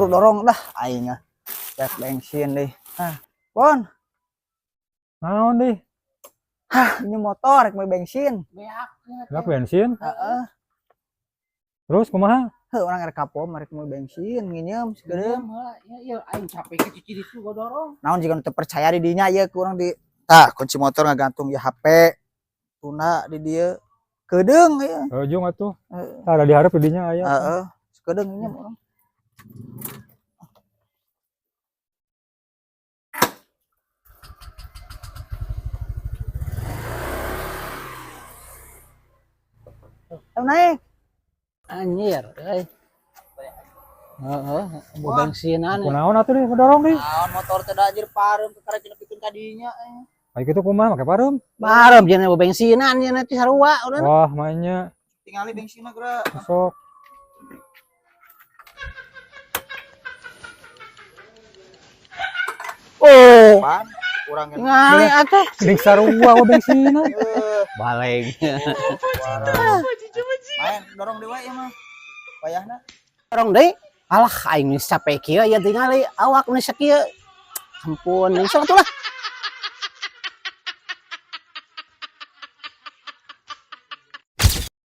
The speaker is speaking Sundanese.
Buru dorong dah aing ah. Cek bensin deh. Ah, Bon, Naon deh? hah, ini motor rek meuli bensin. Beak. Enggak bensin. Heeh. Terus kumaha? Heuh, urang rek ka pom rek meuli bensin nginjem sakedeung. Ya, ya, aing capek ke cuci itu gua dorong. Naon jika nu teu percaya di dinya ieu ku urang di tah kunci motor ngagantung ya HP. Tuna di dieu. Kedeung ieu. Ujung atuh. Heeh. Tah ada diharap di dinya aya. Heeh. Sakedeung nginjem urang. Ayo naik. Anjir, euy. Heeh, bu bensinan. Kunaon atuh deh dorong deh. Naon motor teh da anjir pareum kakara cenah pikeun ka dinya eh. Kayak gitu kumaha make pareum? Barem jeung bu bensinan nya nanti sarua udah. Wah, mainnya Tingali bensinna geura. sok. Oh, Pan, urang yang ngali atuh. Geuning sarua wa bensinna. Eh, Baleng. main dorong deui we ieu mah. Wayahna. Dorong deui. Alah aing geus capek kieu ya tingali awak geus sakieu. Ampun, sok atuh lah.